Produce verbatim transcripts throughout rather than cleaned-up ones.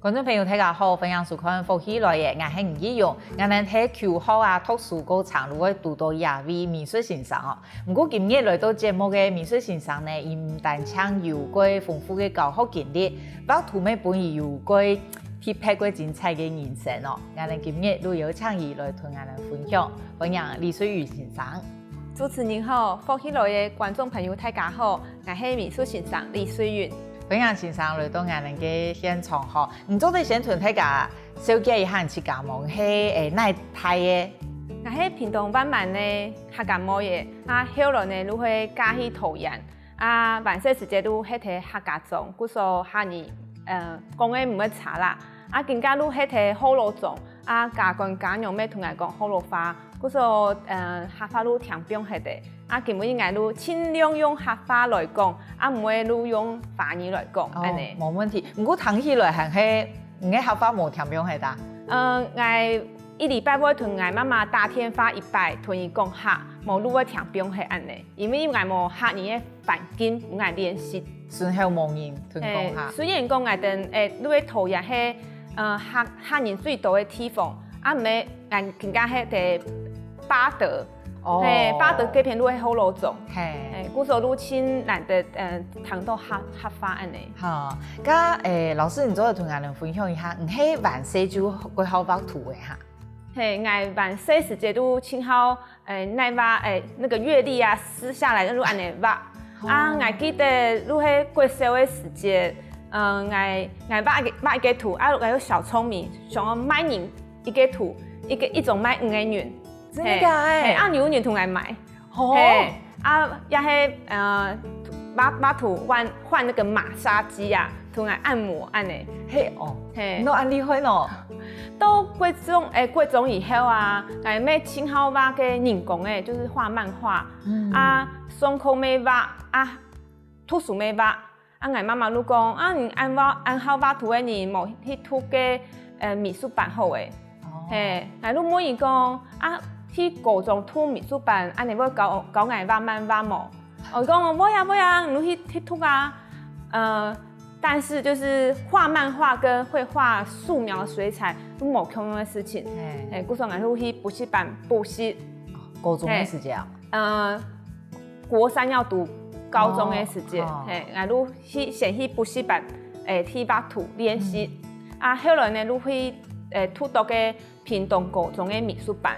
觀眾朋友，大家好，歡迎收看《福氣來了》，𠊎係吳奕蓉。𠊎等在求學啊、讀書過程就會堵著這位美術先生哦。毋過今日來到節目个美術先生呢，佢毋單淨有過豐富个教學經歷，畫圖乜分佢有過特別過精彩个人生哦。𠊎等今日就邀請佢來同𠊎等分享。歡迎李瑞雲先生。主持人好，《福氣來了》个觀眾朋友，大家好，𠊎係美術先生李瑞雲。歡迎先生來到𠊎等个現場吼。你做得先同大家紹介一下你自家無？你係，欸，哪一帶个？𠊎係屏東萬巒个客家妹仔，啊，後來呢，就係嫁去桃園，啊，還細時節就歇在客家庄，故所客語，呃，講个毋會差啦。啊，今下就歇在學老庄，啊，家官家娘乜同𠊎講學老話，故所，呃，客話就聽放忒个。啊，今晡日𠊎就盡量用客話來講，啊，毋會就用華語來講，哦，恁呢。無問題。毋過聽起來還係你个客話無聽放忒啊？嗯，𠊎一禮拜會同𠊎媽媽打電話一擺，同佢講客，無就會聽放忒恁呢。因為𠊎無客語个環境，無愛練習。脣口無人同你講客。欸，雖然講𠊎等，欸，就係桃園係，呃，客，客人最多个地方，啊，毋過𠊎今下係在八德，哦。嘿，八德該片就係學老庄。嘿。嘿，故所就盡難得，呃，聽著客，客話恁呢。好，該，欸，老師，你做得同𠊎等分享一下，你係還細就會曉畫圖个哈？嘿，𠊎還細時節就盡好，欸，拿畫，欸，那個月曆啊，撕下來，就恁呢畫。啊，哦。𠊎記得就係國小个時節，嗯，𠊎，𠊎畫一個，畫一個圖，啊，𠊎有小聰明，想愛買人一個圖，一個，一張買五個銀。真的假的？嘿，嘿，啊，有人同𠊎買。哦。嘿，啊，也係，呃，畫，畫圖換，換那個馬殺雞啊，同𠊎按摩恁呢。嘿哦，嘿。你都恁厲害呢。到國中，欸，國中以後啊，𠊎乜盡好畫个人公仔，就是畫漫畫。嗯。啊，上課乜畫，啊，讀書乜畫。 啊，𠊎媽媽就講：「啊，你恁畫，恁好畫圖个人，無去讀該，呃，美術班好欸。」哦。嘿，𠊎就問佢講：「啊，去高中讀美術班，恁呢會教，教𠊎畫漫畫無？」佢講：「會啊，會啊，你就去，去讀啊。」呃，但是就是畫漫畫跟會畫素描、水彩，是無共樣个事情。嘿。嘿，故所𠊎就去補習班補習。哦，高中个時節啊？嘿。 呃，國三要讀高中个時節，哦，哦。嘿，𠊎就去，先去補習班，欸，去畫圖練習。嗯。啊，後來呢，就去，欸，讀到該屏東高中个美術班。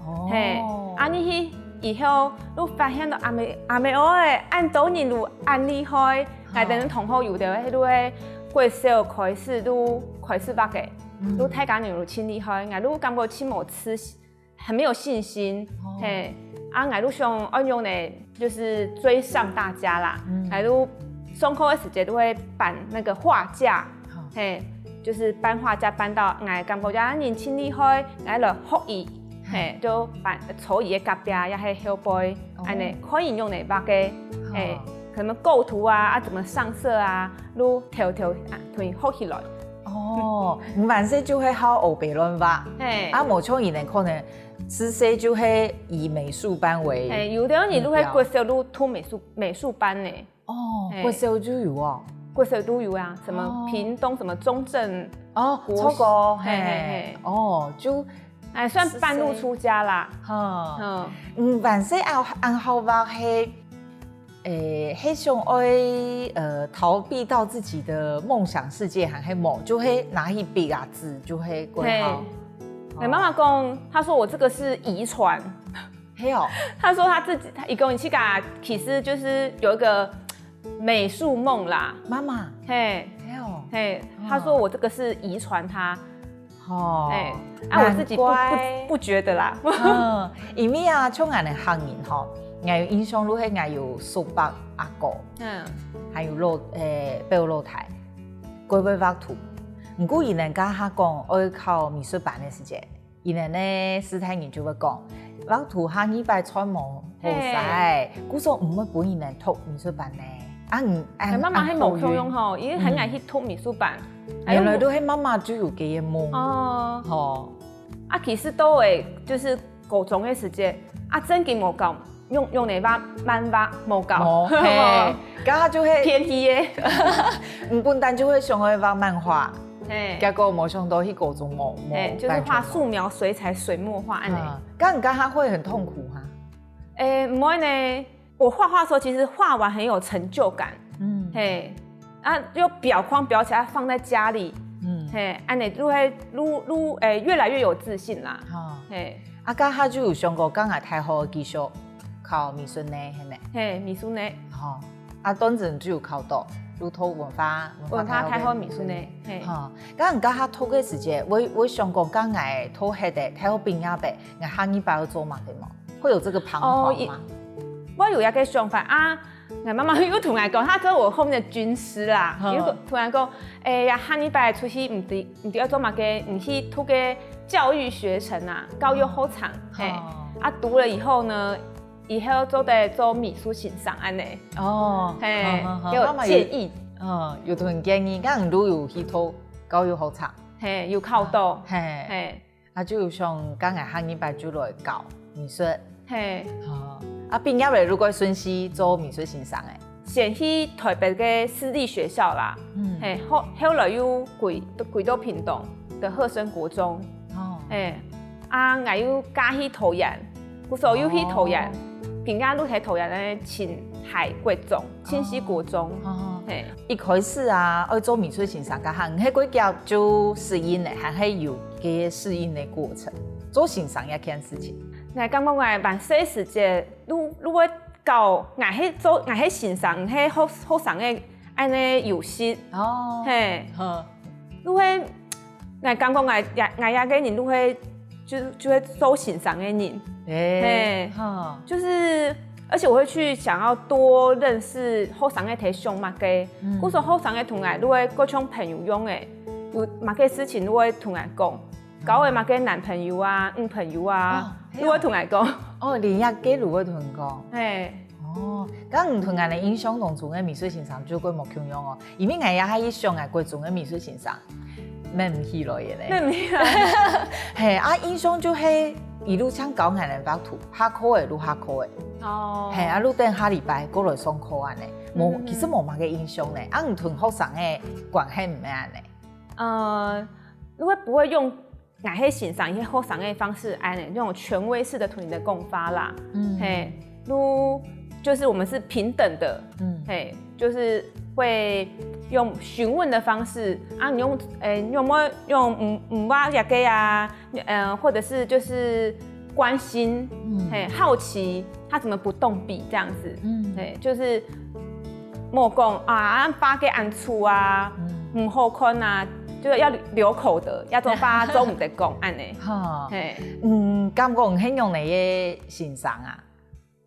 哦。嘿，啊，入去以後，就發現到阿姆，阿姆哦，欸，恁多人就恁厲害。哦。𠊎等同學有个，該就係國小開始就開始畫个，嗯。就大家人就盡厲害，𠊎就感覺盡無自信。 很沒有信心，哦。嘿，啊，𠊎就想愛用呢，就是追上大家啦。嗯。𠊎就上課个時節就會辦那個畫架，好。嘿，就是辦畫架辦到𠊎感覺啊，人盡厲害，𠊎來學佢，嘿，嘿，就辦坐佢个隔壁，也係後背，哦。恁呢，看佢用呢畫个，嘿，好。可能構圖啊，啊，怎麼上色啊，就偷偷啊，同佢學起來。哦，你還細就會好烏白亂畫，嘿。啊，無像以前可能 自細就係以美術班為目標。嘿，有个人就係國小就讀美術，美術班呢。哦，嘿。國小就有哦。國小都有啊，什麼哦。屏東什麼中正哦，國小，超過，嘿，嘿，嘿，嘿。哦，就哎，算半路出家啦。自細，哈。嗯。嗯，還細恁，恁好畫係， 欸，係想愛，呃，逃避到自己的夢想世界，還係無？就係拿起筆啊，紙就係過好。嘿。哦。我媽媽講，她說我這個是遺傳。嘿哦。她說她自己，她一共自家其實就是有一個美術夢啦。媽媽。嘿。嘿哦。嘿，哦。她說我這個是遺傳她。 哦，哎，啊，我自己不，難怪。不，不覺得啦。嗯，因為啊，像𠊎等客人吼，𠊎有印象就係𠊎有叔伯阿哥，嗯。還有老，誒，表老弟，佢會畫圖。毋過佢等家下講愛考美術班个時節，佢等呢，師大人就會講，畫圖下二擺全無好勢，嘿。故所毋會分佢等讀美術班呢。啊，你，啊，哎，媽媽係無共樣吼，你，佢很愛去讀美術班。嗯。 哎，原來都係媽媽就有个願望。哦。吼。啊，其實到了就是高中个時節，啊，正經無教，用，用來畫漫畫無教。哦，嘿，剛好就會偏題耶。嗯，本來就會想要畫漫畫。嘿，結果無想到去高中無，無，嘿，就是畫素描、水彩、水墨畫恁樣。嗯，該你該下會很痛苦哈？誒，毋會呢，我畫畫的時候其實畫完很有成就感。嗯，嘿，啊，就裱框裱起來放在家裡。嗯，嘿，恁樣就會愈，愈，誒，越來越有自信啦。哦，嘿，啊，該下就有想過，將來大學繼續考美術呢，係無？嘿，美術呢。吼，啊，當陣就有考到，就讀文化，文化大學个美術呢。文化大學美術呢，嘿。吼，該你該下讀个時節，會，會想講，將來讀忒个，大學畢業个，𠊎下二擺愛做麼个無？會有這個彷徨嗎？哦，也，我有一個想法啊，𠊎媽媽有同𠊎講，她知道我後面的軍師啦，嗯。有同𠊎講，哎呀，下二擺出去毋知，毋知愛做麼个，你去讀个教育學程啊，教育學程，嘿，哦。啊，讀了以後呢，以後做得做美術先生恁樣。哦，嘿，好，好，好，給我建議。媽媽有，嗯，有同你建議，該你就有去讀教育學程。嘿，有考到。哦，嘿。嘿。 啊，就想將來下二擺就來教美術。嘿。哦，啊，畢業了，就會順勢做美術先生誒。先去台北个私立學校啦，嗯。嘿，後，後來又歸，歸到屏東个賀生國中。哦。嘿，啊，𠊎又嫁去桃園，故所又去桃園，哦。平安路在桃園个青海國中、青溪國中。哦。嘿。 一開始啊，愛做美術先生該下，你係過遽就適應了，還係有个適應个過程？做先生這件事情。𠊎感覺𠊎還細時節，就，就會教，𠊎係做，𠊎係先生，係學，學生个恁樣遊戲。哦。嘿。好。就會，𠊎感覺𠊎這，𠊎這個人就會，就，就會做先生个人。誒，嘿。好。就是 而且我會去想要多認識學生个在想麼个，嗯。故所學生个同𠊎就會各種朋友樣誒，有麼个事情就會同𠊎講，交个麼个男朋友啊、女朋友啊，哦，就會同𠊎講。哦，連這个就會同你講。嘿。哦，該你同𠊎个印象當中个美術先生就過無共樣哦。 因為𠊎也係一想𠊎國中个美術先生，愐毋起來个咧。愐毋起來。嘿，啊，印象就係一路像教𠊎等畫圖，下課个就下課个。哦。嘿，啊，就等下禮拜過來上課恁樣，無，嗯。其實無麼个印象呢。啊，你同學生个關係毋係恁樣。呃，因為不會用 𠊎係先生，也係學生个方式，恁樣，那種權威式的同你的講法啦。嗯。嘿，就，就是我們是平等的，嗯。嘿，就是會用詢問的方式，啊，你用，誒，你有沒有用，嗯，嗯，我這個啊，呃，或者是就是關心，嗯。嘿，好奇他怎麼不動筆這樣子，嗯。嘿，就是莫講啊，畫个恁醜啊，嗯。毋好看啊，就愛留口德，這種話做毋得講，恁樣。吼。嘿。嗯，感覺你係仰般个先生啊？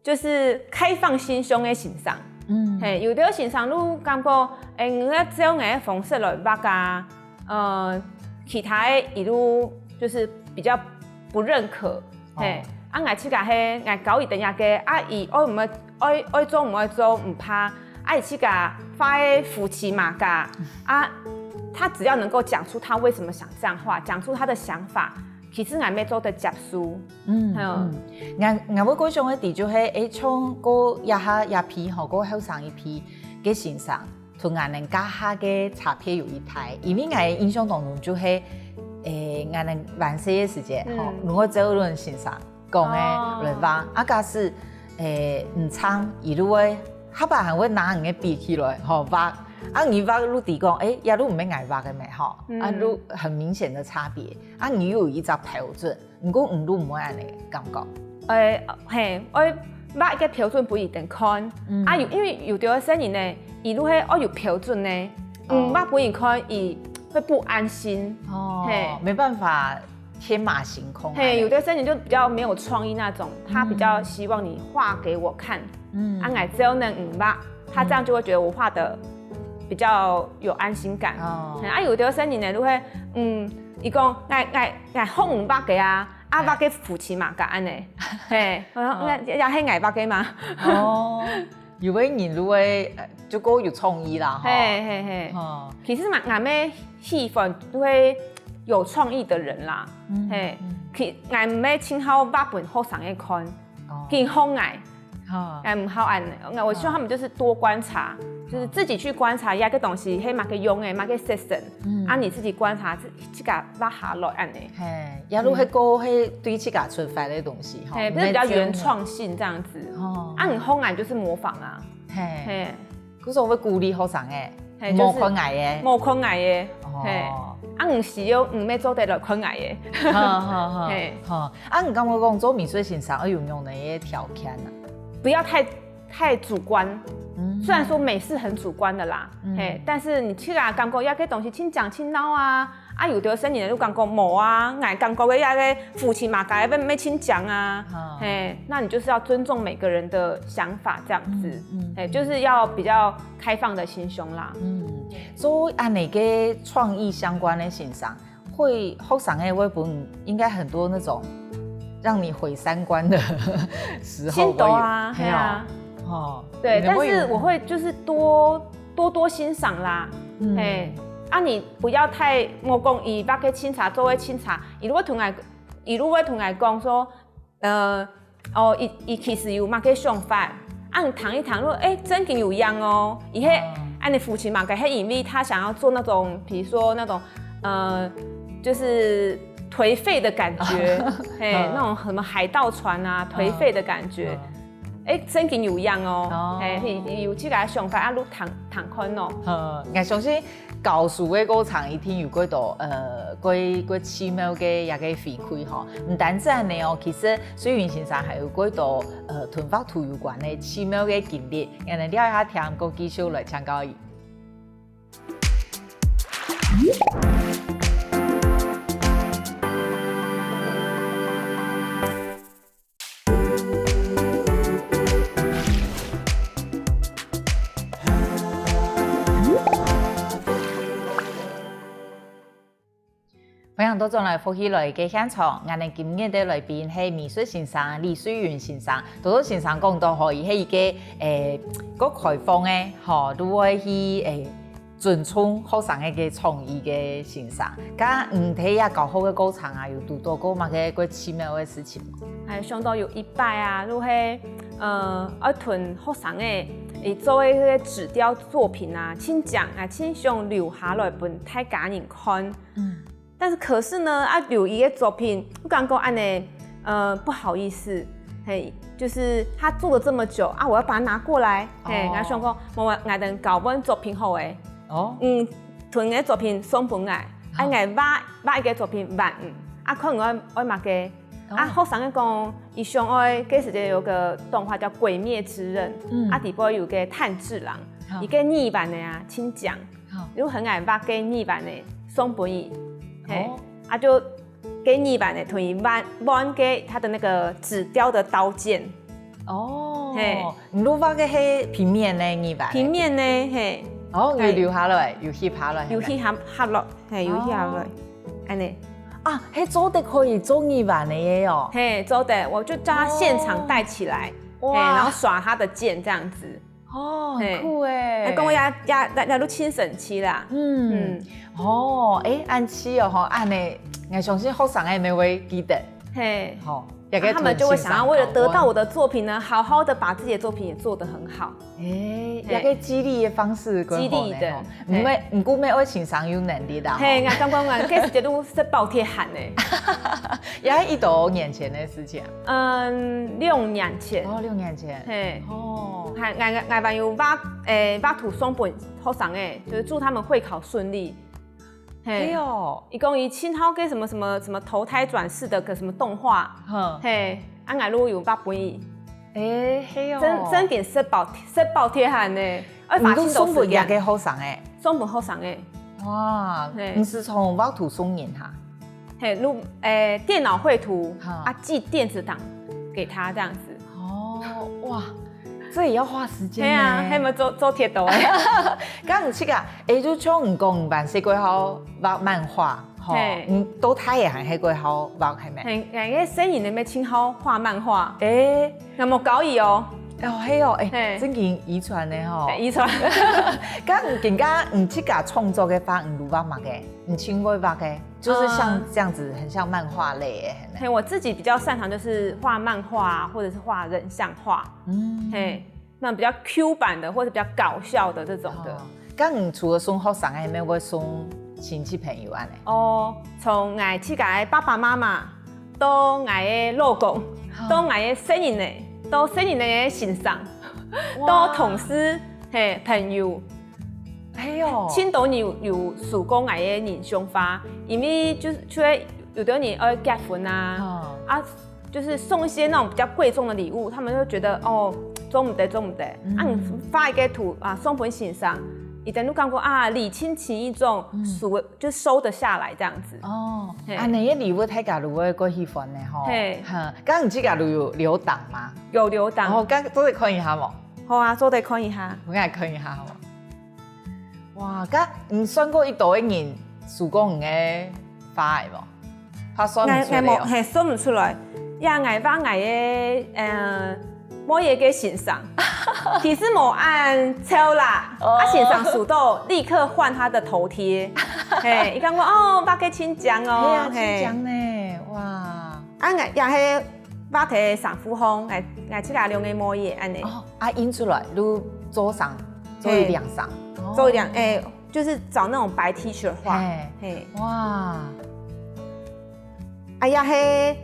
就是開放心胸个先生。嗯。嘿，有个先生就感覺，誒，你愛照𠊎个方式來畫啊，呃，其他个佢就，就是比較不認可。 嘿，哦。啊，𠊎自家係，𠊎教佢等下个，啊，佢愛毋愛，愛，愛做毋愛做，毋怕，啊，佢自家畫个扶起馬甲，啊，他只要能夠講出他為什麼想這樣畫，講出他的想法，其實𠊎乜做得接受。嗯，嗯。嗯，𠊎，𠊎會過想个就係，誒，像過這下這批吼，過後生一批个先生， 同𠊎等該下个差別有一大，因為𠊎印象當中就係，誒，𠊎等還細个時節，吼，嗯。如果照恁先生講个來畫，哦。啊，假使，誒，毋像，佢就會，下把還會拿你个筆起來，吼，畫。啊，你畫就知講，誒，這就毋係𠊎畫个咩，吼。啊，嗯。就很明顯的差別。啊，你又有一隻標準， 毋過你就毋會恁樣感覺。誒，嘿，愛畫一個標準分佢等看。嗯。啊，有，因為有个細人呢，佢就係愛有標準呢，哦。嗯，畫分佢看，佢會不安心。哦，嘿。沒辦法天馬行空。嘿，有个細人就比較沒有創意那種，他比較希望你畫給我看。嗯。啊，𠊎只要能畫，他這樣就會覺得我畫的比較有安心感。哦。嘿，啊，有个細人呢，就會，嗯，佢講，𠊎，𠊎，𠊎學你畫个啊， 啊，畫个扶起馬甲恁樣。嘿，然後，哦。那，那，那係𠊎畫个嗎？哦，有个人就會，呃，就較有創意啦，吼。嘿，嘿，嘿。哦。其實嘛，𠊎乜喜歡就係有創意的人啦。嗯，嘿，嗯。其，𠊎乜盡好畫分學生个看，哦。盡好𠊎。哦。𠊎毋好恁樣，𠊎，我希望他們就是多觀察，就是自己去觀察一下个東西，係麼个樣个，麼个色色，嗯，啊，你自己觀察自自家畫下來恁呢。嘿，也就係个係對自家出發个東西吼，嘿，這比較原創性這樣子。哦，啊，你後來就是模仿啊，嘿，嘿，故所會鼓勵學生誒，嘿，就是莫看𠊎个，莫看𠊎个，哦，嘿，啊，毋需要，毋係做得來看𠊎个，好好好，嘿，好，啊，你感覺講做美術先生愛有樣个條件啊？不要太太主觀。雖然說美是很主觀的啦，嘿，但是你自家感覺這个東西盡靚盡鬧啊，啊，有兜細人仔就感覺無啊，𠊎感覺个這个父親嘛，該要要盡靚啊，嘿，那你就是要尊重每個人的想法這樣子，嘿，就是要比較開放的心胸啦。嗯，做恁呢个創意相關的先生，會學生个會分應該很多那種讓你毀三觀的時候，盡多啊，會有，嘿啊，哦，對，但是我會就是多多多欣賞啦，嘿，啊，你不要太莫講，佢畫个盡差，做个盡差，佢如果同𠊎，佢如果同𠊎講說，呃，哦，佢佢其實有麼个想法，啊，你聽一聽，說，哎，正經有影哦，佢係，恁呢父親嘛，該係因為他想要做那種，比如說那種，呃，就是頹廢的感覺，嘿，那種什麼海盜船啊，頹廢的感覺，哎，正經有影哦，嘿，有這个想法啊，你聽聽看哦。呃，𠊎相信 教書个過程一定有幾多，呃，幾幾奇妙个一个回饋吼。毋單止恁呢哦，其實水雲先生還有幾多，呃，同畫圖有關个奇妙个經歷，𠊎等尞一下聽，過繼續來請教佢。 歡迎倒轉來福氣來个現場，𠊎等今日个來賓係美術先生李水雲先生。頭先先生講到吼，佢係一个，誒，較開放个，吼，都會去，誒， 尊重學生个創意个先生。該你在這教學个過程啊，有堵著過麼个較奇妙个事情無？哎，想到有一擺啊，就係，呃，愛同學生个，佢做个該个紙雕作品啊，盡靚啊，盡想留下來分大家人看。嗯。 但是可是呢，啊，留佢个作品，又感覺恁呢，呃，不好意思，嘿，就是他做了這麼久啊，我要把它拿過來，嘿，哦。𠊎想講，無，𠊎等交換作品好誒，哦。嗯，同个作品送分𠊎，啊，𠊎畫畫一个作品還你，啊，看你愛愛麼个，啊，哦。學生个講，佢想愛，該時節有个動畫叫《鬼滅之刃》，嗯。啊，底背有个炭治郎，好。佢个耳環个啊，盡靚。 好。又很愛畫个耳環呢，送分佢，嘿，哦。啊，就个耳環呢，同佢換換个他的那個紙雕的刀劍。哦，嘿。你畫个係平面个耳環？平面个，嘿。哦，有留下來，有翕下來，有翕下下落，嘿，有翕下來，哦。恁呢。啊，係做得可以做耳環个耶哦。嘿，做得，我就叫他現場戴起來，哦。哇。嘿，然後耍他的劍這樣子。 哦，很酷欸。嘿。哎，講到這，這，這，這就盡神奇啦。嗯。嗯。哦，哎，恁仔細哦，吼，恁呢，𠊎相信學生仔乜會記得。嘿。吼，也可以啊，他們就會想要為了得到我的作品呢，好好地把自己的作品也做得很好。哎，嘿。也可以激勵的方式，激勵的，吼。嘿。毋過，毋過乜愛先生有能力啦，嘿，吼。𠊎感覺𠊎該時節都食飽鐵漢呢。也係幾多年前个事情啊？ 嗯，六年前。哦，六年前。嘿。哦。還，𠊎，𠊎，𠊎還有畫，誒，畫圖送分學生仔，就是祝他們會考順利。嘿。係哦。佢講佢盡好个什麼什麼什麼投胎轉世的个什麼動畫。哼。嘿，啊，𠊎就有畫分佢。誒，係哦。真，真經食飽，食飽鐵漢呢。 愛花盡多時間。你都送分這个學生仔？送分學生仔。哇，嘿。你係從畫圖送人哈？嘿，錄，誒，電腦繪圖，哈。啊，寄電子檔給他這樣子。哦，哇，這也要花時間呢。嘿啊，還有沒有做，做鐵道欸？剛剛這个，誒，就像你講，你還細个好畫漫畫，吼，嘿。你到大个還係會好畫，係無？嘿，𠊎个細人仔乜盡好畫漫畫。誒。 𠊎無教佢哦。哦，係哦，誒，嘿。真經遺傳个吼。嘿，遺傳。該你更加你自家創作个畫，你有畫麼个？你盡會畫个，就是像這樣子，嗯。很像漫畫類的，很嘿，我自己比較擅長就是畫漫畫啊，或者是畫人像畫。嗯。嘿。那種比較 Q 版的，或者比較搞笑的這種的。哦，該你除了送學生，還有沒有會送親戚朋友恁呢？哦，從𠊎自家个爸爸媽媽，到𠊎个老公，哦。到𠊎个細人仔，到細人仔个先生，哇。到同事，嘿，朋友，哎喲。盡多人有，有收過𠊎个人送花，因為就係，就係有个人愛結婚啊，哦。啊，就是送一些那種比較貴重的禮物，他們就覺得，哦，做毋得，做毋得。嗯。啊，你畫一個圖啊，送分先生，佢等就感覺啊，禮輕情意重，嗯。收，就收得下來這樣子。哦，嘿。啊，恁樣个禮物大家就會較喜歡呢吼。嘿。哈，該你自家就有留檔嗎？有留檔。哦，該做得看一下無？好啊，做得看一下。𠊎來看一下好無？哇，該你算過幾多个人收過你个花仔無？怕算毋出來哦。𠊎，𠊎無，嘿，算毋出來。呀，𠊎畫𠊎个，呃，妹仔个先生，其實無恁少啦。哦。啊，先生收到，立刻換他的頭貼。嘿，佢講講，哦，畫个真靚哦，嘿啊，嘿。真靚呢，哇。啊，𠊎也係畫个衫褲項，𠊎，𠊎自家兩个妹仔恁呢。哦，啊，印出來，就做成，做一領衫。嘿。哦。做一領，欸，就是找那種白T恤畫。嘿。嘿。哇。哎呀，嘿，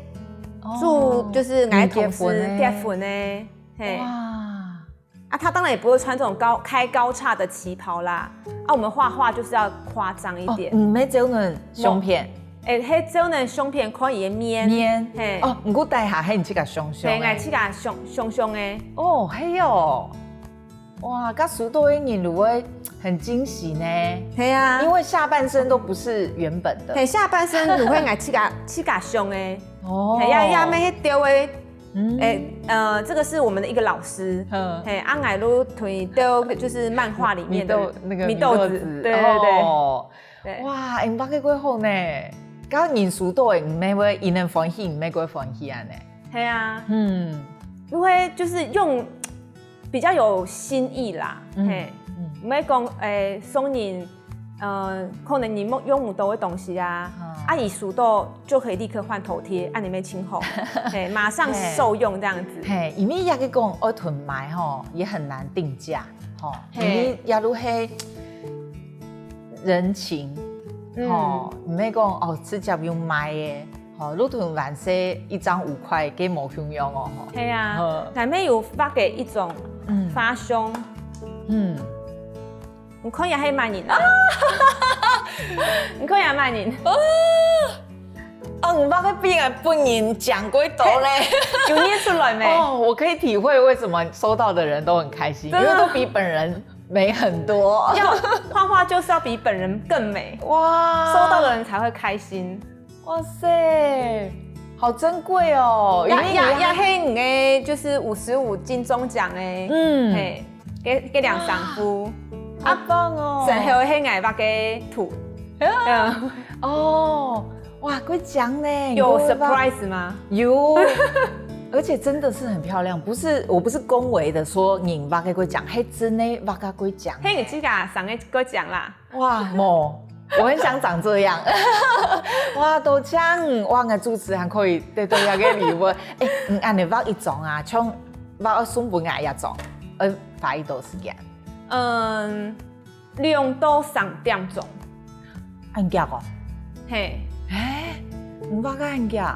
哦，祝，就是𠊎个同事你結婚呢。結婚呢，嘿。哇。啊，他當然也不會穿這種高，開高叉的旗袍啦。啊，我們畫畫就是要誇張一點。哦，毋係照等相片。欸，係照等相片看佢个面。面。嘿。哦，毋過底下係你自家想像个。嘿，𠊎自家想，想像个。哦，係哦。哇，該收到个人就會很驚喜呢。係啊。因為下半身都不是原本的。嘿，下半身就會𠊎自家，自家想个。哦。嘿，也，也毋係迄條个 嗯。欸，呃，這個是我們的一個老師，嗯。嘿，啊，𠊎就同佢鬥，就是漫畫裡面的米豆，那個米豆子，米豆子，對，對，對。哦。對。哇，欸，你畫个幾好呢。該人收到欸，你妹會，佢能歡喜，你妹會歡喜恁呢。嘿啊。嗯。因為就是用比較有新意啦，嗯，嘿。嗯。毋會講，欸，送人 呃，可能你用，用毋到个東西啊，嗯。啊，佢收到就可以立刻換頭貼，恁樣乜盡好，嘿，馬上受用這樣子。嘿，因為也係講愛同買吼，也很難定價，吼，嘿。因為也都係人情，嗯。吼，毋係講哦，直接用買个，吼，如同藍色一張五塊，跟無共樣哦，吼。嘿啊，嗯。𠊎乜有畫个一種，嗯。花胸，嗯。 你看一下係麼人啊？你看一下麼人？哦，哦，你畫个比𠊎本人靚幾多咧？有認出來無？哦，我可以體會為什麼收到的人都很開心，真的。因為都比本人美很多。要，畫畫就是要比本人更美，哇。收到的人才會開心。 哇塞，好珍貴哦！呀，因為你還，呀，呀，係你个，就是五十五金鐘獎个，嗯。嘿，該，該領衫褲。哇，好棒哦！啊，最後係𠊎畫个圖。嗯。哦，哇，幾靚呢！有你畫，surprise嗎？有，而且真的是很漂亮，不是，我不是恭維的說你畫个幾靚，係真个畫个幾靚。係你自家生个幾靚啦。 哇，無，我很想長這樣。哇，多謝，哇，𠊎主持還可以得到這個禮物。欸，你恁樣畫一張啊，像畫送分𠊎一張，愛花幾多時間？嗯，兩到三點鐘。恁遽哦？嘿。欸，你畫个恁遽？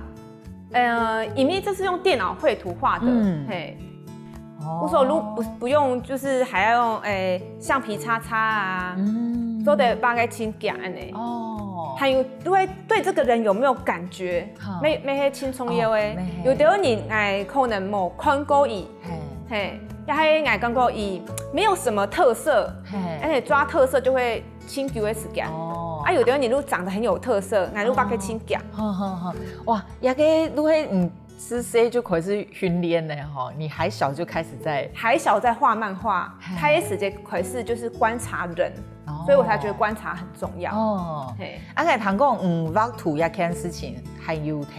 呃，因為這是用電腦繪圖畫的，嗯。嘿。哦。我說如不，不用，就是還要用，欸，橡皮擦擦啊，嗯。做得畫个盡遽恁樣。哦。還有，對，對這個人有沒有感覺？哈。乜，乜係盡重要个。哦，乜係。有兜人，欸，可能無看過佢，嘿。嘿，也係𠊎感覺佢沒有什麼特色，嘿。而且抓特色就會 盡久个時間。哦。啊，有的人就長得很有特色，𠊎就畫个盡遽。好，好，好。哇，這個就係你自細就開始訓練了吼，你還小就開始在，還小在畫漫畫，嘿。開始就開始就是觀察人，哦。所以我才覺得觀察很重要。哦。嘿。啊，𠊎聽講，嗯，畫圖這件事情，還有在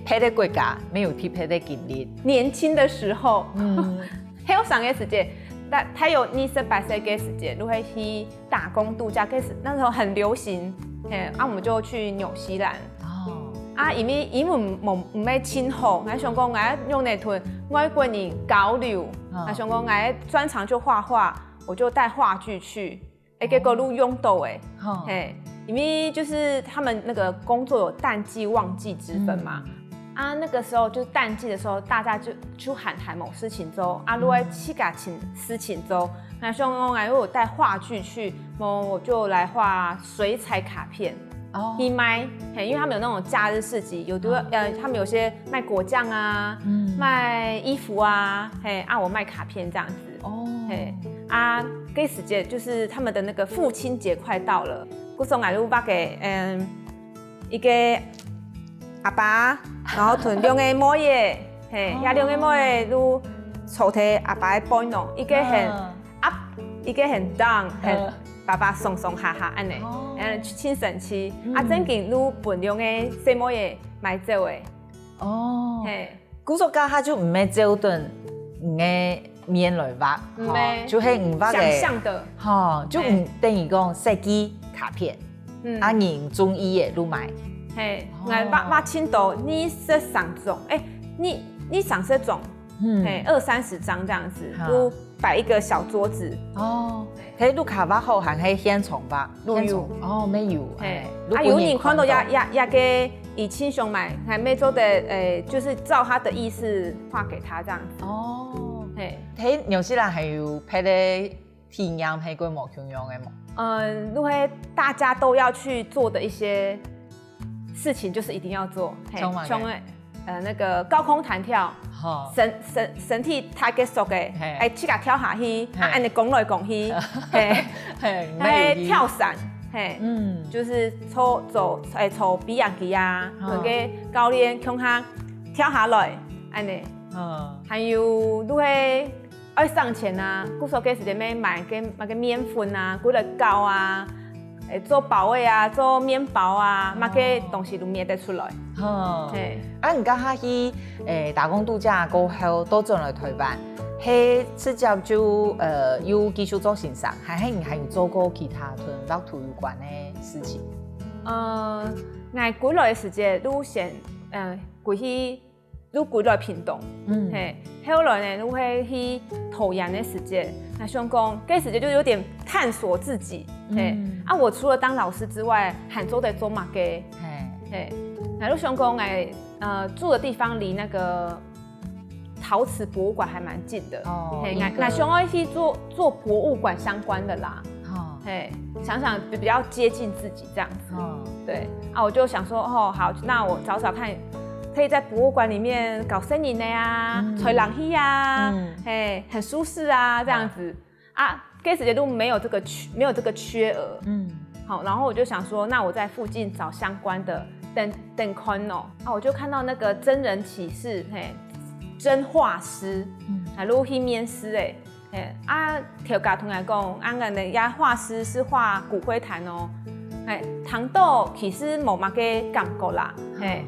別个國家，乜有特別个經歷。年輕的時候，嗯。後生个時節，大，大約二十八歲个時節，就會去 打工度假，該時，那時候很流行，嘿，啊，我們就去紐西蘭。哦。啊，因為英文無毋係盡好，𠊎想講𠊎用來同外國人交流，啊，想講𠊎專長就畫畫，我就帶話劇去。欸，結果都用到欸，嘿，因為就是他們那個工作有淡季旺季之分嘛，啊，那個時候就是淡季的時候，大家就就閒閒無事情做，啊，都愛自家尋事情做， 那像我，我有帶話劇去，我就來畫水彩卡片，哦，義賣，嘿，因為他們有那種假日市集，有的呃，他們有些賣果醬啊，賣衣服啊，嘿，啊，我賣卡片這樣子，哦，嘿，啊，該時節就是他們的那個父親節快到了，故所𠊎就畫个，嗯，一個阿爸，然後同兩個妹仔，嘿，這兩個妹仔就坐在阿爸个背囊，一個很 up，一個很down，很爸爸上上下下恁呢，嗯，盡神奇。啊，正經就分兩個細妹仔買走欸。哦，嘿，故所該下就毋係照等你个面來畫，毋係，就係你畫个，想像的，吼，就毋等於講設計卡片，嗯，啊，人中意个就買。嘿，𠊎畫畫盡多，二十三種，欸，二二三十種，嘿，二三十張這樣子，就 擺一個小桌子。哦，係屋下畫好還係現場畫？現場，哦，乜有，嘿，啊，有人看到這這這個已經想買，還沒做的，欸，就是照他的意思畫給他這樣子。哦，嘿，係紐西蘭還有別个體驗係過無共樣个無？嗯，因為大家都要去做的一些事情，就是一定要做，嘿，像个。 呃，那個高空彈跳，身身身體太結束个，欸，自家跳下去，啊，恁呢講來講去，嘿，嘿，還有跳傘，嘿，嗯，就是坐坐欸坐飛行機啊，同个教練共下跳下來，恁呢，嗯，還有就係 愛省錢啊，故所該時節乜買个買个麵粉啊，歸來搞啊，欸，做包仔啊，做麵包啊，麼个東西都搣得出來。吼，嘿，啊，你該下去欸打工度假過後，倒轉來台灣，係直接就呃又繼續做先生，還係你還有做過其他同畫圖有關个事情？呃，𠊎歸來个時節，就先呃歸去 就歸來屏東，嗯，嘿，後來呢，就會去桃園个時節，那想講，該時節就有點探索自己，嘿，啊，我除了當老師之外，還做得做麼个？嘿，嘿，那就想講，欸，呃，住的地方離那個陶瓷博物館還蠻近的，哦，嘿，那那想要去做做博物館相關的啦，哦，嘿，想想比較接近自己這樣子，哦，對，啊，我就想說，哦，好，那我找找看 可以在博物館裡面搞攝影的啊，吹冷氣啊，嘿，很舒適啊，這樣子啊，該時節都沒有這個缺，沒有這個缺額，嗯，好，然後我就想說，那我在附近找相關的等等看哦，啊，我就看到那個真人啟事，嘿，真畫師，嗯，還有去面試欸， 嘿，啊，頭家同𠊎講，啊，𠊎等這畫師係畫骨灰壇哦。嘿，聽到其實無麼个感覺啦，嘿，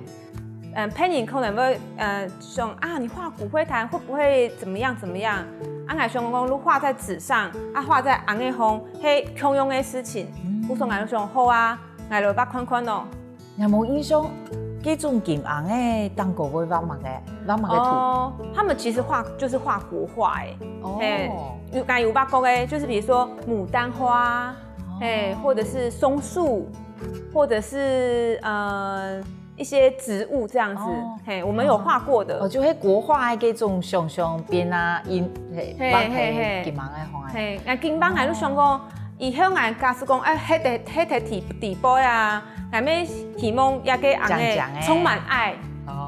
嗯，別人可能會呃想啊，你畫骨灰壇會不會怎麼樣怎麼樣？啊，𠊎想講，你畫在紙上，啊，畫在紅个紅，係共樣个事情。故所𠊎就想好啊，𠊎來畫看看哦。 你有無印象，該種金紅个蛋糕會畫麼个？畫麼个圖？哦，他們其實畫就是畫國畫欸，哦，嘿，有，𠊎有畫過欸，就是比如說牡丹花，嘿，或者是松樹，或者是呃一些植物這樣子，哦，嘿，我們有畫過的。哦，就係國畫个該種想像變啊，印，嘿，嘿，畫係金紅个紅个。嘿，𠊎金紅个就想講， 以後𠊎假使講，欸，歇在歇在底底背啊，𠊎乜希望這個紅个充滿愛，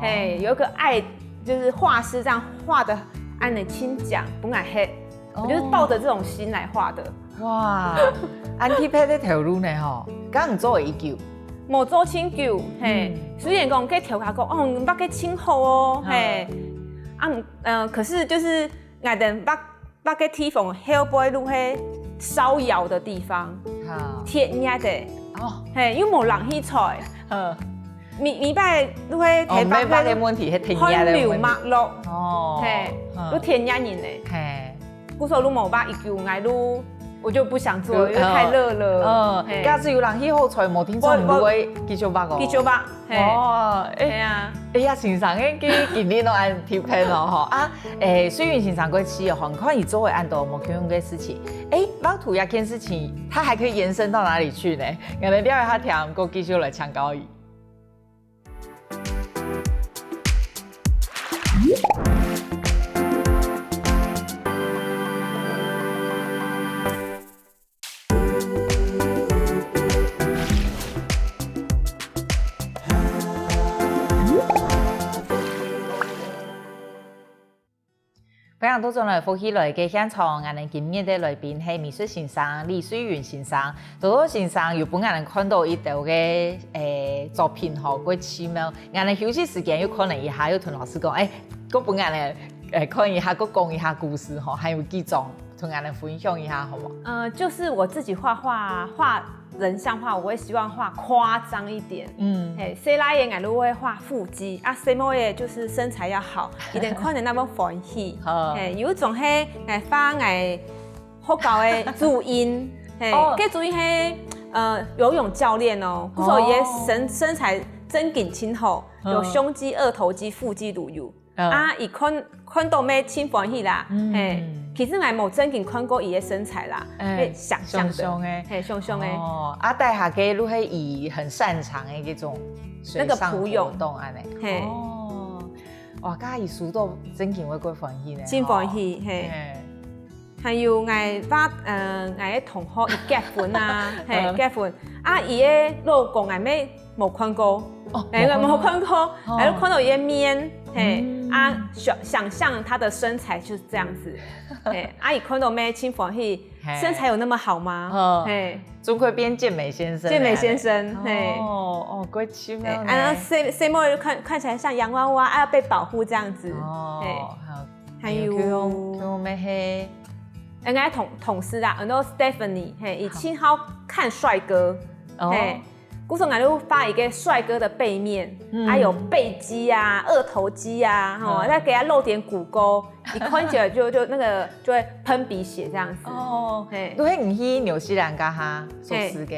嘿，有一個愛，就是畫師這樣畫的，恁呢親像，分𠊎歇，我就是抱著這種心來畫的。哇，恁特別个頭路呢吼，敢毋做會久？無做盡久，嘿，雖然講該頭家講，哦，你畫个盡好哦，嘿，啊，嗯，可是就是𠊎等畫 畫个地方後背就係燒窯的地方，鐵熱个，哦，嘿，又無冷氣吹，每每擺就係哦，台北个問題係鐵熱个問題，汗流脈落，哦，嘿，就鐵熱人呢，嘿，故所就無畫一久，𠊎就我就不想做，因為太熱了。嗯，嘿假使有人去好菜，無定著我你都會繼續畫哦。繼續畫，嘿，哦，哎，嘿啊，哎呀，先生，哎，佢今日都恁特別哦，吼啊，哎，水雲先生過去哦，你看佢做會恁多無共樣个事情，哎，畫圖這件事情，它還可以延伸到哪裡去呢？我們聊一下天，過繼續來請教佢。 歡迎倒轉來福氣來个現場，𠊎等今日个來賓係美術先生李水雲先生。多多先生有分𠊎等看到一兜个誒作品吼，過奇妙。𠊎等休息時間又看了一下，又同老師講，誒，過分𠊎等誒看一下，過講一下故事吼，還有幾張同𠊎等分享一下，好無？呃，就是我自己畫畫畫人像畫，我會希望畫誇張一點。嗯，嘿，細倈仔𠊎都會畫腹肌啊，細妹仔就是身材要好，一定看著那麼歡喜。好嘿，有一種係誒畫誒學校的注音，嘿，哦這注音係呃游泳教練哦，故所伊个身身材真緊真好，有胸肌、二頭肌、腹肌都有。嗯啊，伊看看到咩真歡喜啦，嗯嘿，其實𠊎無真緊看過伊个身材啦，哎嘿，想象的，想象的嘿，想象的，哦，啊，底下个就係佢很擅長的一種水上活動恁呢。嘿哦，哇，該佢輸到真緊會過歡喜呢，真歡喜，嘿。嘿。還有𠊎爸，呃，𠊎个同學伊結婚啊，嘿，結婚啊，伊个老公𠊎乜無看過，哦哎，無看過無看過，哦還有看到伊个面，嘿嗯，啊，想想象他的身材就是這樣子，嘿，啊，伊看到乜真歡喜嘿，身材有那麼好嗎？哦嘿，總會變健美先生，健美先生，嘿。哦哦，過奇嘿，妙呢。啊，細細妹就看看起來像洋娃娃，啊，要被保護這樣子，嘿，哦，好，還有還有叫咩嘿，應該同同事啦，很多 Stephanie，嘿，以前好看帥哥，哦嘿，故所𠊎就畫一個帥哥的背面，嗯還有背肌啊、二頭肌啊，吼，嗯再給他露點股溝，一看起來就就那個就會噴鼻血這樣子。哦，嘿都係你去紐西蘭該下熟識个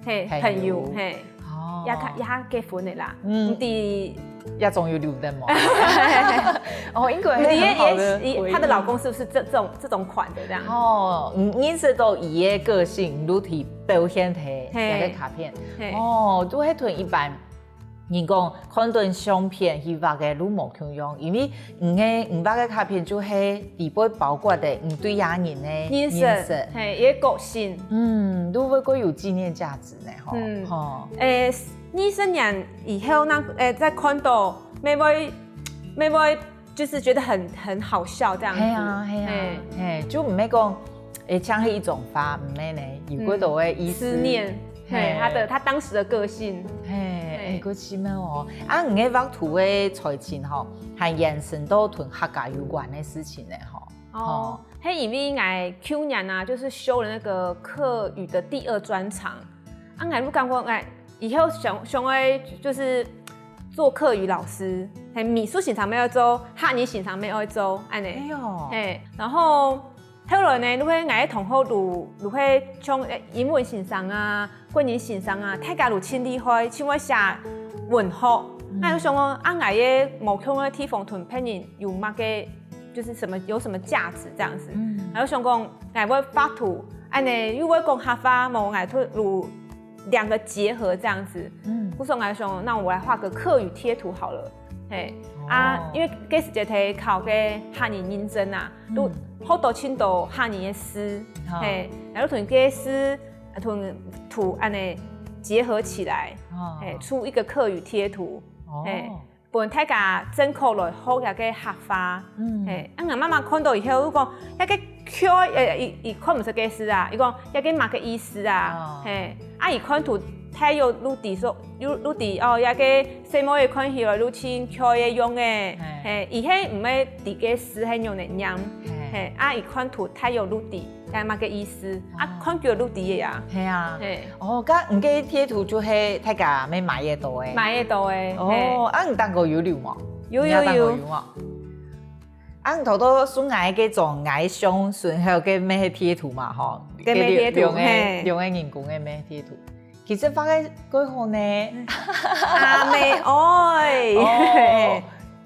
嘿，朋友朋友，嘿，哦，也他也結婚的啦，嗯嗯，第也總有留等嘛。哦，應該你也很好的也也，回憶她的老公是不是这这种这种款的这样？哦，嗯，認識到佢个個性，你都提表現在嘿那個卡片。嘿，哦，都係同一般人講，看到相片去畫个都無共樣，因為你个你畫个卡片就係裡背包括的你對這人的認識，認識。嘿，也个个性，嗯，都會過有紀念價值呢，吼。嗯吼。诶，二十年以後，那诶，再看到，乜會乜會就是覺得很很好笑這樣子。係啊，係啊，係，就毋係講，誒，像係一種花，毋係呢，有過多个意思。思念，嘿，他的他當時的個性。嘿，誒，過奇妙哦。啊，你个畫圖个才情吼，還延伸到同客家有關个事情呢，吼。哦，嘿，因為𠊎舊年啊，就是修了那個客語的第二專長，啊，𠊎就感覺𠊎以後想想要就是做客語老師，嘿，美術先生乜愛做，客語先生乜愛做，恁呢。哎喲，嘿，然後後來呢，就係𠊎个同學就就係像誒英文先生啊、國語先生啊，大家就盡厲害，盡會寫文學。那就想講，啊，𠊎个無共个地方同別人有麼个，就是什麼有什麼價值這樣子。嗯然後想講，𠊎會畫圖，恁呢又會講客話，無𠊎就就兩個結合這樣子。嗯，故所𠊎想，那我來畫個客語貼圖好了。嘿，啊哦，因為該時節在考个客語認證啊，都嗯學到盡多客語个詞，好嘿，然後同該詞同圖恁呢結合起來，哦嘿，出一個客語貼圖，哦嘿，分大家正確來學這個客話。嗯嘿，啊，𠊎媽媽看到以後就講，那個Q，呃，佢佢看毋識該字啊，佢講，那個麼个意思啊？哦嘿，啊，佢看圖大約就知說，就就知哦，那個細妹仔看起來就像Q个樣誒，嘿，佢係毋係知該字係仰仔唸，嘿，啊，佢看圖大約就知，該麼个意思，啊，看久就知个啊，係啊，嘿，哦，該你个貼圖就係大家乜買得到誒。買得到誒，嘿。哦，啊，你當過有留無？有你也當過有有有無？啊，你頭頭送𠊎該種𠊎相信還有該咩貼圖嘛吼，个美贴圖，兩个，嘿。兩个人公个美贴圖。其實畫个蓋好呢。阿妹，哦，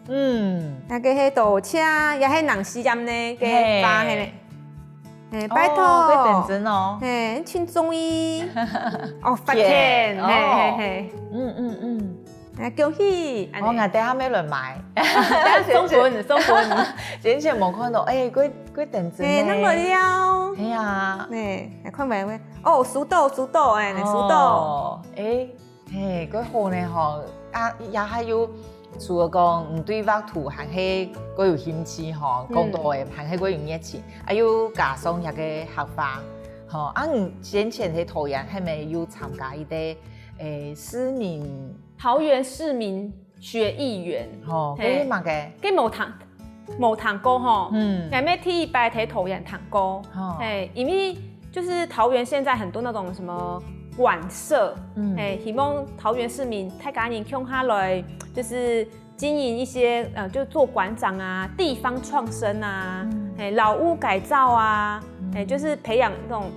嗯，該係多謝，也係人四十歲个畫，嘿。嘿，拜託。哦，蓋認真哦。嘿，真中意。哦，發現，嘿，哦。嘿，嘿。嗯，嗯，嗯。 啊，恭喜！哦，𠊎等下愛來買。送分，送分。先前無看到，欸，蓋，蓋認真呢。欸，恁來了。係啊。欸，來看覓，哦，收到，收到，欸，收到。哦，欸，嘿，蓋好呢吼。啊，也還有，除了講，嗯，對畫圖還係蓋有興趣吼，講到欸，還係蓋有熱情，啊，又加上這个客話，吼，啊，你先前在桃園還無有參加一個，欸，市民 桃園市民學藝員。吼，嘿。該係麼个？該無聽，無聽過吼。嗯。𠊎乜第一擺在桃園聽過。吼。嘿，因為就是桃園現在很多那種什麼館舍，嗯。嘿，希望桃園市民大家人共下來，就是經營一些，呃，就做館長啊，地方創生啊，嗯。嘿，老屋改造啊，嗯。嘿，就是培養那種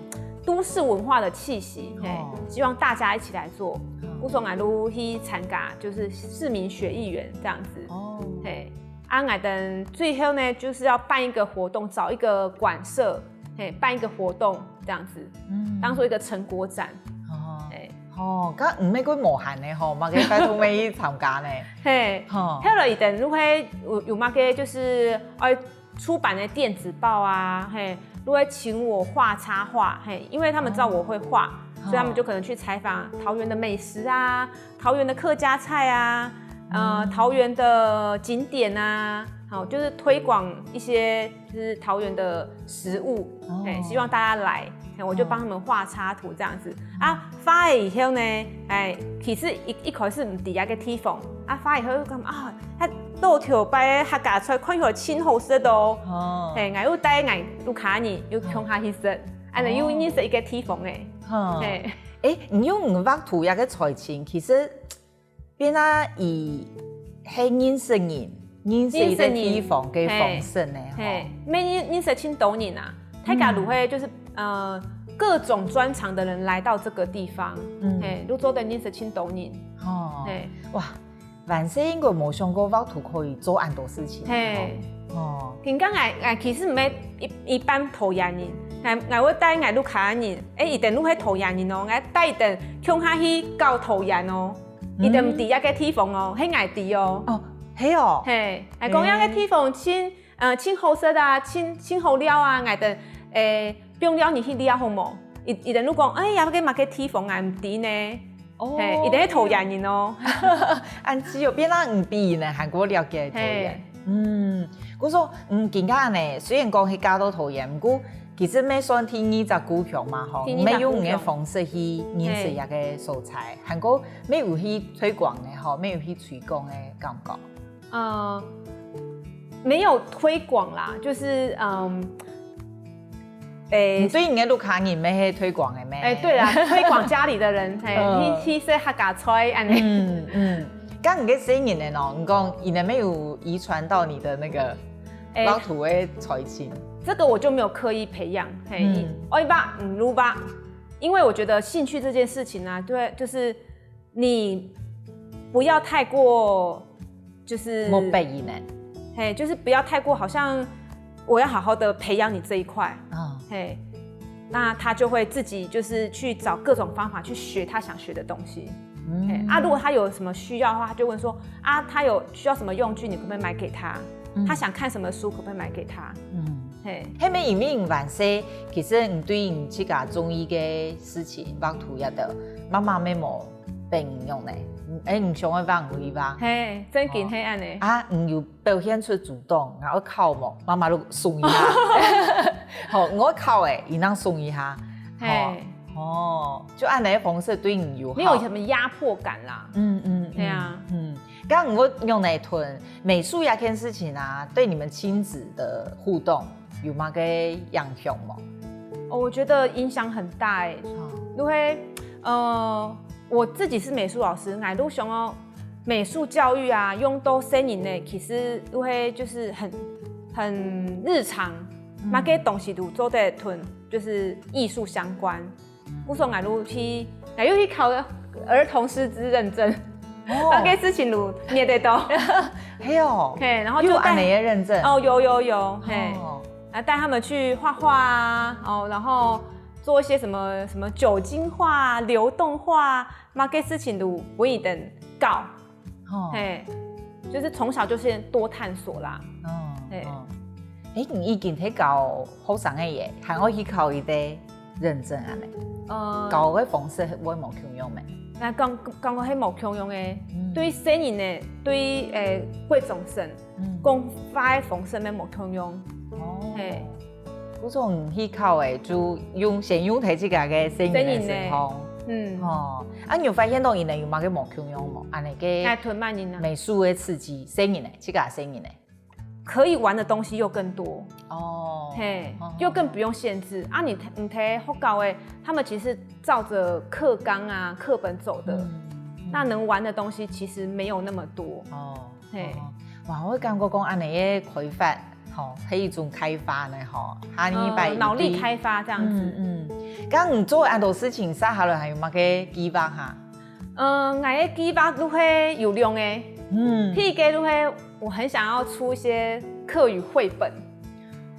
都市文化的氣息，嘿，哦。希望大家一起來做。嗯。故所𠊎就去參加，就是市民學藝員這樣子。哦。嘿，啊，𠊎等最後呢，就是要辦一個活動，找一個館舍，嘿，辦一個活動這樣子，嗯。當做一個成果展。哦。嘿。哦，該毋係講無閒呢吼，嘛可以拜託妹去參加呢。嘿，吼。後來佢等就會有，有麼个就是，呃， 出版的電子報啊，嘿，都會請我畫插畫，嘿，因為他們知道我會畫，哦。所以他們就可能去採訪桃園的美食啊，桃園的客家菜啊，呃，嗯。桃園的景點啊，好，就是推廣一些就是桃園的食物，哦。嘿，希望大家來，嘿，我就幫他們畫插圖這樣子。哦。啊，畫了以後呢，欸，其實一，一開始毋知該个地方，啊，畫以後就感覺，啊， 該到頭擺个客家菜看起來真好食哦。哦。嘿，𠊎又帶𠊎屋下人又共下去食，恁樣又認識一個地方欸。吼。嘿。欸，你用畫圖這个才情，其實變啊佢係認識人，認識一個地方个方式呢，吼。嘿，乜認，認識真多人啊。大家就會就是，呃，各種專長的人來到這個地方，嗯。嘿，就做得認識真多人。哦。嘿。哇， 還細應該無想過畫圖可以做恁多事情。嘿。哦。今下𠊎，𠊎其實毋係一，一般桃園人，𠊎，𠊎會帶𠊎屋下人，欸，佢等就係桃園人哦，𠊎帶佢等共下去到桃園哦，嗯。佢等毋知該个地方哦，係𠊎知哦。哦，係哦。嘿，𠊎講該个地方真，呃，真好食啊，真，真好尞啊，𠊎等，欸，放尞你去尞好無？佢，佢等就講，欸，該个麼个地方𠊎毋知呢。 哦。嘿，佢等係桃園人哦。恁仔哦，變到你比佢等還過了解桃園。嘿。嗯，故所，嗯，今下呢，雖然講係嫁到桃園，毋過其實乜算第二隻故鄉嘛，吼，第二隻故鄉。乜用你个方式去認識這个所在，嘿。還過乜有去推廣个，吼，乜有去推廣个感覺。 呃，沒有推廣啦，就是，嗯，欸，你對你个屋下人乜係推廣个咩？欸，對啦，推廣家裡的人，嘿，嗯。去，去食客家菜，恁樣。嗯，嗯。該你个細人仔呢？你講，佢等乜有遺傳到你的那個，欸，畫圖的才情？這個我就沒有刻意培養，嘿，嗯。愛畫，嗯，就畫。因為我覺得興趣這件事情啊，對，就是 你不要太過，就是，無逼佢呢。嘿，就是不要太過，好像我要好好地培養你這一塊。啊。嘿，那他就會自己就是去找各種方法去學他想學的東西。嗯。嘿，啊，如果他有什麼需要的話，他就問說，啊，他有需要什麼用具，你可不可以買給他？嗯。他想看什麼書，可不可以買給他？嗯。嘿。係無因為你還細，其實你對你自家中意个事情，畫圖也得，媽媽乜無 朋友呢？欸，你想愛畫，你去畫。嘿，正經係恁樣。啊，你有表現出主動，然後考無？媽媽就送一下。好，𠊎考欸，佢正送一下。嘿。哦，就恁樣个方式對你有好。沒有什麼壓迫感啦。嗯，嗯，嗯。對啊。嗯，該𠊎仰般同美術這件事情啊，對你們親子的互動 有麼个影響無？哦，我覺得影響很大欸。嗯。因為，呃，我自己是美術老師，𠊎就想哦，美術教育啊，用到細人仔，其實就會就是很，很日常。麼个東西都做得同，就是藝術相關。故所𠊎就去，𠊎又去考了兒童師資認證，麼个事情都捏得到。係哦，嘿，然後就帶有恁樣个認證。哦，有有有，嘿，哦，啊帶他們去畫畫啊，哦，然後做一些什麼什麼酒精畫啊、流動畫啊，麼个事情都分佢等搞，哦，嘿，就是從小就先多探索啦。哦，嘿哦。誒，你已經係教學生个耶，還愛去考一個認證恁樣。呃，教个方式會無共樣咩？那講講个係無共樣个，嗯對細人个，對誒國中生，嗯講話个方式乜無共樣，哦嘿。故所你去考誒，就用先用在自家个細人个身上。嗯，哦，啊，你有發現到佢等有麼个無共樣無？恁樣个該同慢人啊，美術个刺激，細人个，自家細人个。可以玩的東西又更多，哦，嘿哦，又更不用限制啊。你你在學校誒，他們其實照著課綱啊、課本走的，嗯那能玩的東西其實沒有那麼多。哦，嘿哦，哇，我感覺講恁樣个開發，吼，係一種開發呢，吼，下禮拜呃，腦力開發這樣子。嗯嗯，剛你做恁多事情，接下來還有麼个計劃哈？呃，𠊎个計劃就係有兩个，嗯第一个就係我很想要出一些客語繪本，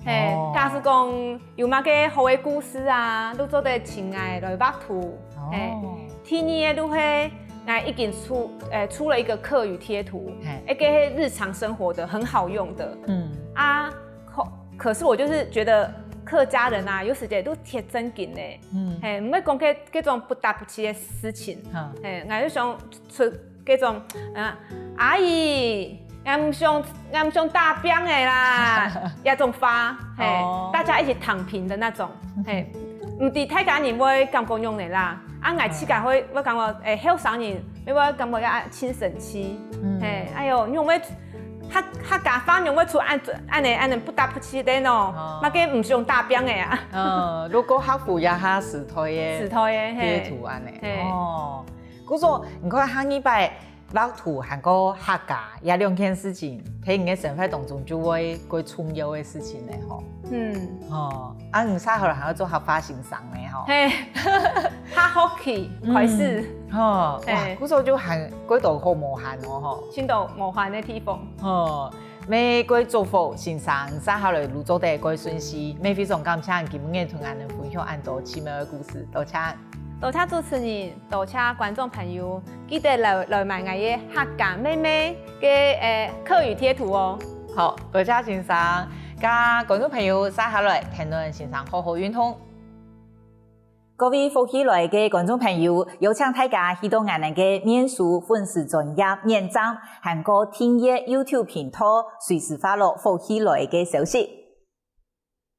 嘿，哦假使講有麼个好个故事啊，就做得請𠊎來畫圖，嘿。哦，第二个就係𠊎已經出，呃，出了一個客語貼圖，嘿一個日常生活的很好用的嗯啊。可可是我就是覺得客家人啊，有時節都忒正經咧，嗯嘿，毋會講該該種不搭不起个事情，好嘿，𠊎就想出該種，啊，阿姨，𠊎毋想𠊎毋想打拚个啦，這種話，嘿，哦大家一起躺平的那種，嘿，毋知大家人會感覺仰仔啦，啊，𠊎自家會會感覺，誒，後生人會會感覺啊，真神奇，嗯嘿，哎喲，你會客客家話你會出恁恁樣恁樣不搭不起个喏哦，麼个毋想打拚个啊，呃，如果客服也下時代个時代个嘿，貼圖恁樣。嘿哦，故所你看下禮拜畫圖還過客家，這兩件事情，在你个生活當中就會過重要个事情咧吼。嗯，哦，啊，你接下來還愛做客話先生咧吼。嘿，下學期開始，哦，哇嘿，故所就還過到好無閒哦吼。真多無閒个地方。哦，乜過祝福先生接下來路做得過順序，乜非常感謝你今日同𠊎等分享恁多奇妙个故事，多謝。多謝主持人，多謝觀眾朋友，記得來來買𠊎个客家妹妹个誒客語貼圖哦。好，多謝先生，佮觀眾朋友接下來，聽論先生好好運動。各位福氣來个觀眾朋友，邀請大家去到𠊎等个面書粉絲專頁點讚，還過訂閱YouTube頻道，隨時follow福氣來个消息。